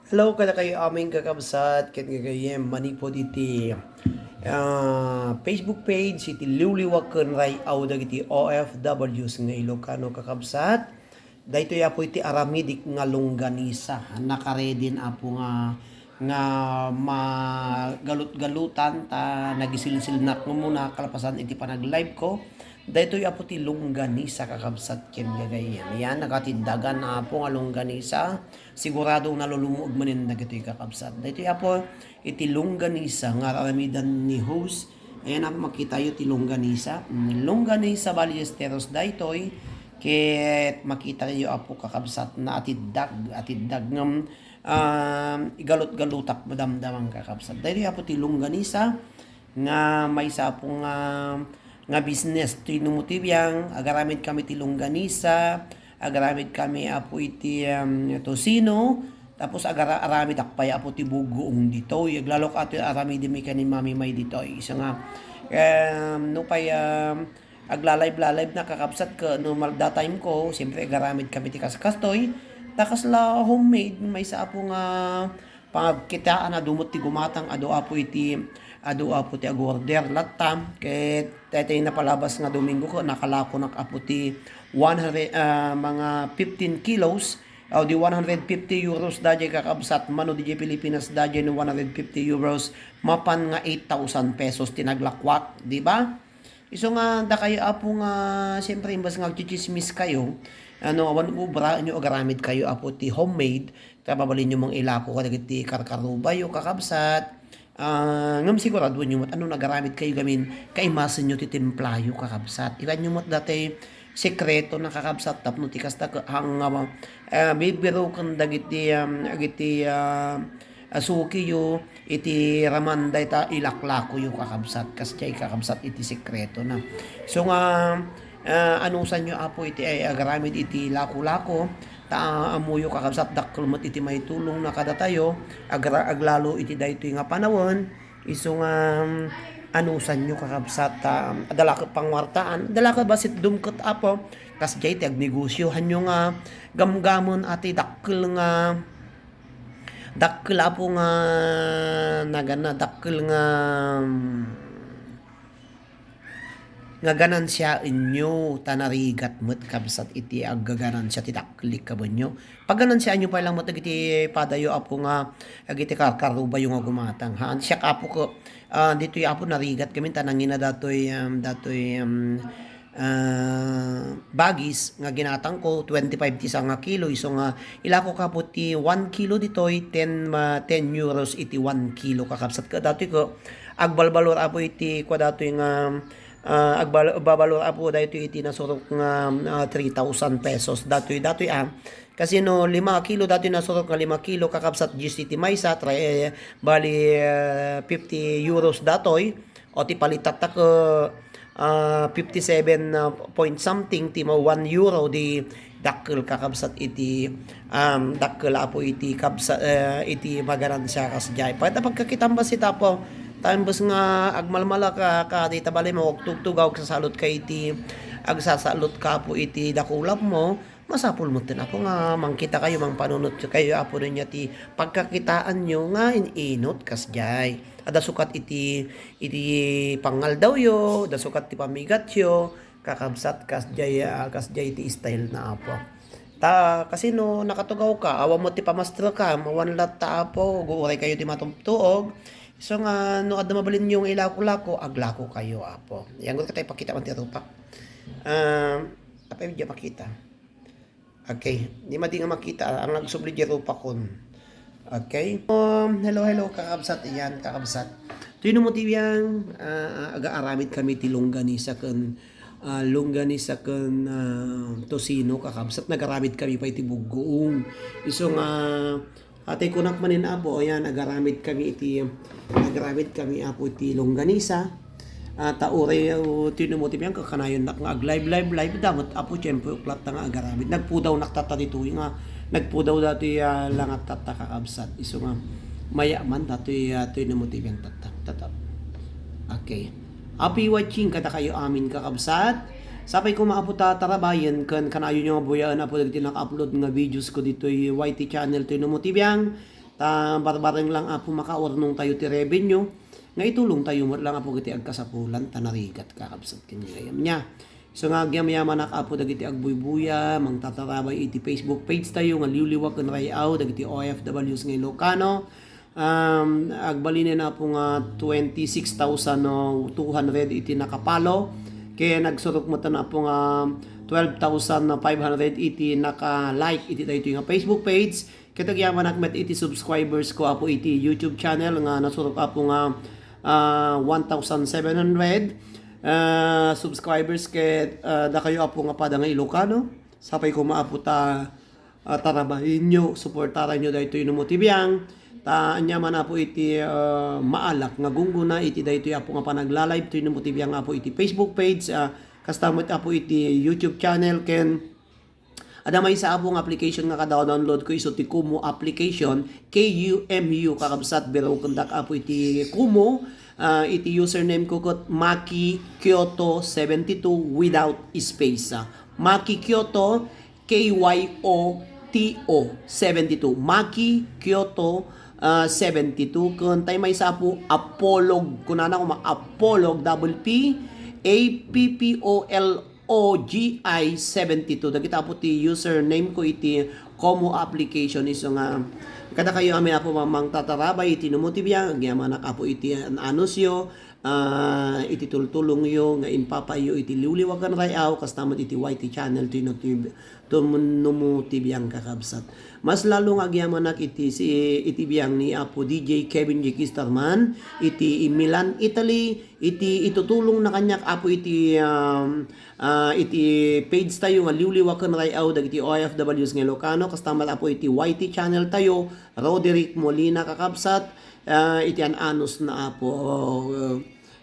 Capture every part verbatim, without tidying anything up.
Hello kadakayo amin kakabsat ken gagayyem manipud iti, ah, Facebook page iti Liwliwa ken Ray-aw dagiti O F Ws nga Ilocano kakabsat. Daytoy, Apo, iti aramidik nga longganisa. Nakaredin, Apo, nga, nga magalutgalutan ta nagisilsilnak nga umuna kalpasan iti panag-live ko. Daytoy, Apo, ti longganisa, kakabsat ken gagayyem. Yan, nakatindagan, Apo, nga longganisa. Sigurado nga nalulumuog manen dagitoy, kakabsat. Daytoy, Apo, iti longganisa nga aramidan ni host. Ayan, Apo, makitayo ti longganisa. Mm, longganisa Ballesteros daytoy. Ket makitayo, Apo, kakabsat, na atiddag, atiddag ngem, ah, igalutgalutak madamdamang, kakabsat. Daytoy, Apo, ti longganisa nga maysa, Apo, nga, nga business. Toy no mo ti biang, agaramid kami ti longganisa, agaramid kami, Apo, iti, um, tocino, tapos agara-, aramid akpay, Apo, ti bugoong ditoy. Aglalok ato aramid mi ken ni Mami May ditoy. Isu nga, um, no pay, um, agla-live-la-live na, kakabsat, ket no malda time ko, siyempre, agaramid kami ti kas-, kastoy. Ta kasla homemade, maysa, Apo, nga pagkitaan, adu met ti gumatang, adu, Apo, iti, adu, Apo, ti agorder latta. Ket daytoy napalabas nga Domingo ket nakalakonak, Apo, ti one hundred, ah, mga fifteen kilos, aw, di one hundred fifty euros daydiay, kakabsat, mano didiay Pilipinas daydiay no one hundred fifty euros, mapan nga eight thousand pesos ti naglakuak, di ba? Isu nga dakayo, Apo, nga siyempre imbes nga agtsitsismis kayo, ano, awan obra, inyo agaramid kayo, Apo, ti homemade, ta mabalinyo mang ilako kadagiti karkarubayo, kakabsat. Ah, ngem siguradoenyo met, ano, nagaramid kayo gamin, kaimasenyo ti timplayo, kakabsat. Ikanyo met datoy sekreto na, kakabsat, tapno ti kasta ket, ang, ah, ah, bibiruken dagiti, um, dagiti, ah, ah, sukiyo iti raman dayta ilaklakoyo, kakabsat. Kasdiay, kakabsat, iti sekretona. Isu nga, ah, anusanyo, Apo, iti ay agaramid iti lakolako, ta, ah, ammoyo, kakabsat, dakkel met iti maitulongna kadatayo, agra-, aglalo iti daytoy nga panawen. Isu nga, um, anusanyo, kakabsat, ta, um, adda la ket pangwartaan, adda la ket bassit dumket, Apo, kasdiay ti agnegosiohanyo nga gamgamon a ti dakkel nga Dakkel, Apo, nga nagana, dakkel nga, nga ganansiaenyo, ta narigat met, kabsat, iti aggaganansia ti dakkel ti kabenyo. Pagganansiaenyo pay lang met dagiti padayo, Apo, nga dagiti karkarubayo nga gumatang. Ha, siak, Apo, ko, ah, ditoy, Apo, narigat kami, ta nangina datoy, um, datoy, um, ah, bagis nga ginatangko, twenty-five ti sanga kilo. Isu nga ilakok, Apo, ti one kilo ditoy, ten ma-, ten euros iti one kilo, kakabsat. Ket datoy ket agbalbalor, Apo, iti kua datoy nga, ah, agbal-, babalor, Apo, daytoy iti nasurok nga, ah, three thousand pesos. Datoy, datoy, ah, Kasi no lima kilo datoy nasurok nga lima kilo, kakabsat, dies iti maysa, tra-, eh, bali, eh, fifty euros datoy, o ti palitatta ke, ah, fifty-seven, ah, point something ti ma-, one euro di dakkel, kakabsat, iti, um, dakkel, Apo, iti kabsa-, eh, iti maganansia kasdiay. Pagta pagkakitam bassit, Apo, ta imbes nga agmalmalaka, ka, dita bali mo, agtugtugaw, agsasalutka iti, agsasalutka, Apo, iti dakulapmo, Masapul metten, Apo, nga mangkitakayo, mangpanunotkayo, Apo, dayta ti pagkakitaanyo nga in-inut kasdiay. Adda sukat iti, iti pangaldawyo, adda sukat ti pamigatyo, kakabsat, kasdiay, ah, kasdiay ti style na, Apo. Ta, kasi no nakatugawka, awan met ti pamasterkam, awan latta, Apo, guuraykayo ti matuptuog. Isu nga, no adda mabalinyo nga ilakolako, aglakokayo, Apo. Yan, gud katay pakita man ti rupak. Ah, apay diay makita? Okay, di madi nga makita, ang nagsubli di rupakon. Okay? Um, hello, hello, kakabsat. Ayan, kakabsat. Toy no mo ti biang, ah, ah, agaaramid kami ti longganisa ken, ah, longganisa ken, ah, tocino, kakabsat. Nagaramid kami pay ti buggoong. Isu nga, Atay kunak manen, Apo, ayan, agaramid kami iti, agaramid kami, Apo, iti longganisa. Ah, ta uray, oh, tinumo ti biang kakanayonnak nga ag-live, live, live, damet, Apo, tiyempo, uklat ta nga agaramid. Nagpudawnak tatta ditoy nga, nagpudaw datoy, ah, langat tatta, kakabsat. Isu nga, maya man datoy, ah, tinumo ti biang tatta. Tatta. Okay. Happy watching kadakayo amin, kakabsat. Sapay koma, Apo, ta tarabayen ken kanayonyo nga buyaen, Apo, dagiti naka-upload nga videos ko ditoy Y T channel, toy no mo ti biang. Ta barbareng lang, Apo, makaurnong tayo ti revenue, nga itulong tayo met lang, Apo, iti agkasapulan, ta narigat, kakabsat, ken gayam niya. So nga agyamanak, Apo, dagiti agbuybuya, mangtatarabay iti Facebook page tayo nga Liwliwa ken Ray-aw, dagiti O F Ws nga Ilocano. Um, agbalinen, Apo, nga twenty-six thousand two hundred iti naka-follow. Ken agsurok met, Apo, nga twelve thousand five hundred iti naka-like iti daytoy nga Facebook page. Ket agyamanak met iti subscribers ko, Apo, iti YouTube channel nga nasurok, Apo, nga, ah, one thousand seven hundred, ah, subscribers ket, ah, dakayo, Apo, nga pada nga Ilocano. Sapay koma, Apo, ta, ah, tarabayenyo, suportaranyo daytoy no mo ti biang. Ta ania man, Apo, iti, ah, maalak nga gunggona iti daytoy, Apo, nga panagla-live toy no mo ti biang, Apo, iti Facebook page, ah, kasta met, Apo, iti YouTube channel ken Adda maysa, Apo, nga application nga kada-download ko, isu ti Kumu application, K U M U, kakabsat, birokendak, Apo, iti Kumu, ah, iti username ko ket Maki Kyoto seventy-two without space, ah. Maki Kyoto, K Y O T O seventy-two. Maki Kyoto, ah, seventy-two. Ken tay maysa, Apo, Apolog, kunana koma, Apolog, double P, A P P O L O G I seventy-two. Dagita, Apo, ti username ko iti Kumu application, isu nga kadakayo amin, Apo, mangtatarabay iti no mo ti biang, agyamanak, Apo, iti an-anusyo, ah, iti tultulongyo nga impapayyo iti Liwliwa ken Ray-aw, kasta met iti Y T channel, ti no ti, no mo ti biang, kakabsat. Mas lalo nga agyamanak iti si, iti biang ni Apo D J Kevin J. Kisterman, iti Milan, Italy, iti itutulongna kaniak, Apo, iti, um, ah, iti page tayo nga Liwliwa ken Ray-aw dagiti O F Ws nga Ilocano, kasta met, Apo, iti Y T channel tayo, Roderick Molina, kakabsat, ah, iti an-anusna, Apo,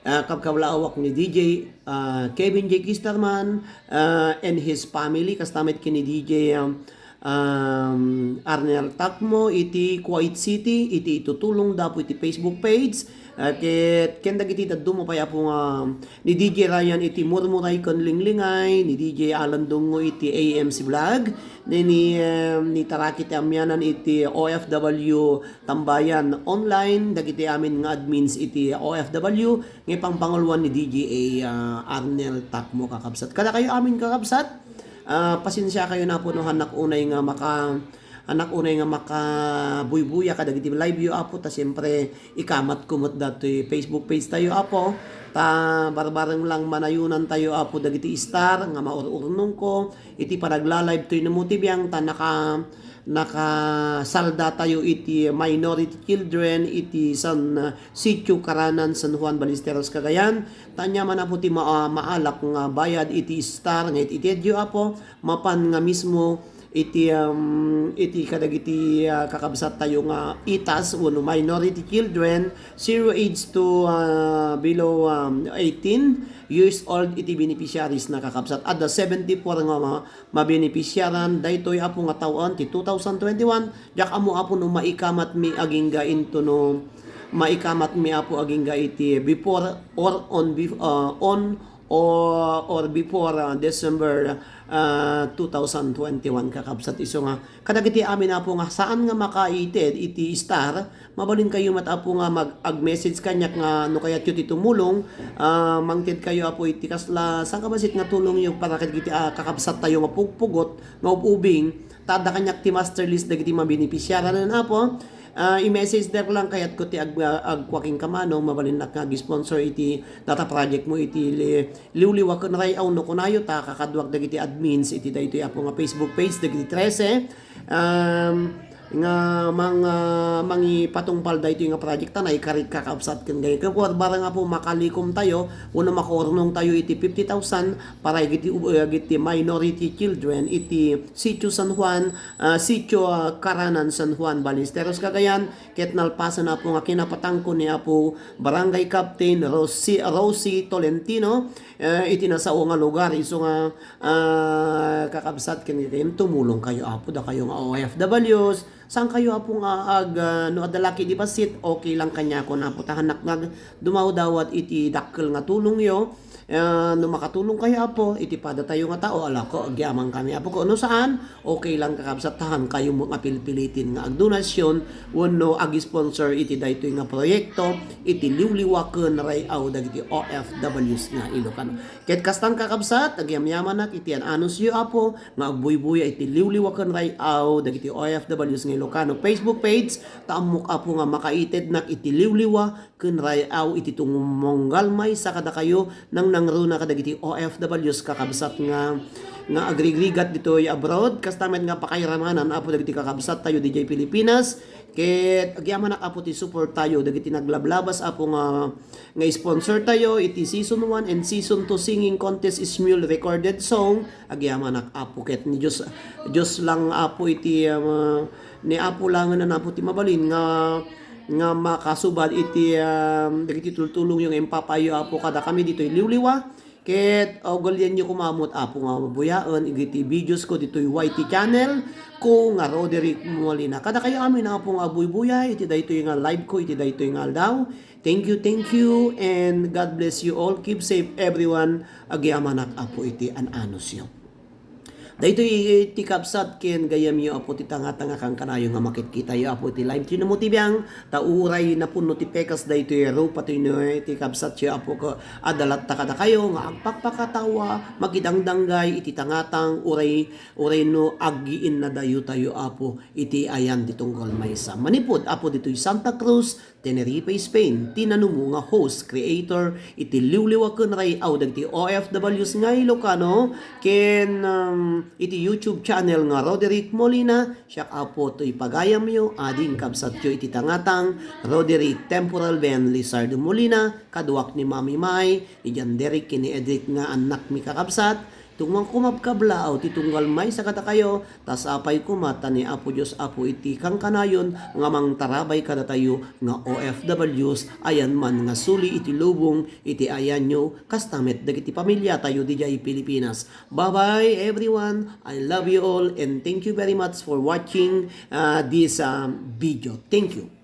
ah, kabkablaawak ni D J, ah, Kevin J. Kisterman, ah, and his family, kasta met ken ni D J, um, um, Arnel Takmo iti Kuwait City, iti itutulongda, Apo, iti Facebook page. Ah, ket ken dagiti dadduma pay, Apo, nga ni D J Ryan iti Murmuray ken Linglingay, ni D J Alan Dungo iti A M C Vlog, ni, ni, um, ni Taraki ti Amianan iti O F W Tambayan Online, dagiti amin nga admins iti O F W, nga ipangpanguluan ni D J A, ah, Arnel Takmo, kakabsat. Kadakayo amin, kakabsat, ah, pasensiakayo, Apo, no hannak unay nga maka-, hannak unay nga makabuybuya kadagiti live yo, Apo, ta siempre ikamatko met datoy Facebook page tayo, Apo. Ta barbareng lang manayunan tayo, Apo, dagiti star nga maur-urnongko iti panagla-live toy no mo ti biang, ta naka-, nakasalda tayo iti minority children iti San, ah, Sitio Caranan, San Juan, Ballesteros, Cagayan. Ta ania man, Apo, ti ma-, maalak nga bayad iti star nga it-itedyo, Apo, mapan nga mismo iti, um, iti kadagiti, ah, kakabsat tayo nga itas wenno minority children, zero age to, ah, below, um, eighteen years old iti beneficiaries na, kakabsat. Adda seventy-four nga ma-, mabenefisiaran daytoy, Apo, nga tawen ti two thousand twenty-one. Diak ammo, Apo, no maikamatmi agingga into no maikamatmi, Apo, agingga iti before or on bef-, ah, on or, or before, ah, December, ah, two thousand twenty-one, kakabsat. Isu nga kadagiti amin, Apo, nga saan nga makaited iti star, mabalin kayo met, Apo, nga mag-, ag-message kaniak nga no kayatyo ti tumulong, ah, mangted kayo, Apo, iti kasla sangkabassit nga tulongyo para kadagiti, ah, kakabsat tayo nga pugpugot nga ub-ubing, ta adda kaniak ti master list dagiti mabenefisiaran, Apo. Ah, i-message der lang kayatko ti ag-, agkua kenka manong mabalinnak nga ag-sponsor iti data project mo iti li-, Liwliwa ken Ray-aw no kunayo, ta kakaduak dagiti admins iti daytoy, Apo, nga Facebook page dagiti trese. Um, nga mang-, ah, mangipatungpal daytoy nga project ta naikarit, kakabsat, ken gayam. Ken barbareng, Apo, makalikom tayo wenno makaurnong tayo iti fifty thousand para iti, iti minority children iti Sitio San Juan, ah, Sitio, ah, Caranan, San Juan, Ballesteros, Cagayan, ket nalpasen, Apo, nga kinapatangko ni Apo Barangay Captain Rosie, Rosie Tolentino, eh, iti nasao nga lugar. Isu nga, ah, kakabsat, ken ken tumulong kayo, Apo, dakayo nga O F Ws. Saan kayo, Apo, nga ag-, ah, no adda la kadi bassit, okay lang kaniakon, Apo, ta hannak nga ag-, dumawdawat iti dakkel nga tulongyo. Ah, no makatulong kayo, Apo, iti padatayo nga tao, ala ko, agyaman kami, Apo, ko no saan, okay lang, kakabsat, tahan kayo mo nga pilpilitin nga agdonasyon wenno ag-sponsor iti daytoy nga proyekto iti liwliwa ken ray-aw dagiti O F Ws nga Ilocano. Ket kastan, kakabsat, agyamyamanak iti an-anusyo, Apo, nga agbuybuya iti liwliwa ken ray-aw dagiti O F Ws nga Ilocano Facebook page, ta ammok, Apo, nga makaitednak iti liwliwa ken ray-aw iti tumunggal maysa kadakayo, nangnangruna kadagiti O F Ws, kakabsat, nga, nga agrigrigat ditoy abroad, kasta met nga pakairamanan, Apo, dagiti kakabsat tayo didiay Pilipinas. Ket agyamanak, Apo, ti support tayo dagiti naglablabas, Apo, nga, nga sponsor tayo iti season one and season two singing contest Ismuel recorded song. Agyamanak, Apo, ket ni Dios, Dios lang, Apo, iti, ah, ni Apo langen, Apo, ti mabalin nga nga makasubad iti, um, dagiti tultulongyo nga impapayo, Apo, kadakami ditoy liwliwa. Ket, uh, ugalianyo koma met, Apo, nga mabuyaen iti videos ko ditoy Y T channel ko nga Roderick Molina. Kadakayo amin, Apo, nga abuybuyay iti daytoy nga live ko iti daytoy nga aldaw. Thank you, thank you, and God bless you all. Keep safe, everyone. Agyamanak, Apo, iti an-anusyo. Daytoy ti kabsat ken gayyemyo, Apo, ti tangata nga kankanayo nga makitkitayo, Apo, iti live ti no mo ti biang, ta uray napunno ti pekas daytoy rupa ti no ti kabsatyo, Apo, ko adalatta kadakayo nga agpakpakatawa, magidangdanggay iti tangatang, uray, uray no agiinnadayo tayo, Apo, iti ayan ti tunggal maysa. Manipud, Apo, ditoy Santa Cruz, Tenerife, Spain, ti nanumo nga host, creator, iti liwliwa ken ray-aw dagiti O F Ws nga Ilocano, ken, um, iti YouTube channel nga Roderick Molina, siak, Apo, toy pagayamyo, ading kabsatyo iti tangatang, Roderick Temporal Ben Lizardo Molina, kaduak ni Mami Mai, ni John Derek, ken ni Edric nga annakmi, kakabsat, Tunggal koma, kablaaw, ti tunggal maysa kadakayo, ta sapay koma ta ni Apo Dios, Apo, iti kankanayon nga mangtarabay kadatayo nga O F Ws, ayan man nga suli iti lubong iti ayanyo, kasta met dagiti pamilyatayo didiay Pilipinas. Bye-bye, everyone. I love you all and thank you very much for watching, uh, this, um, video. Thank you.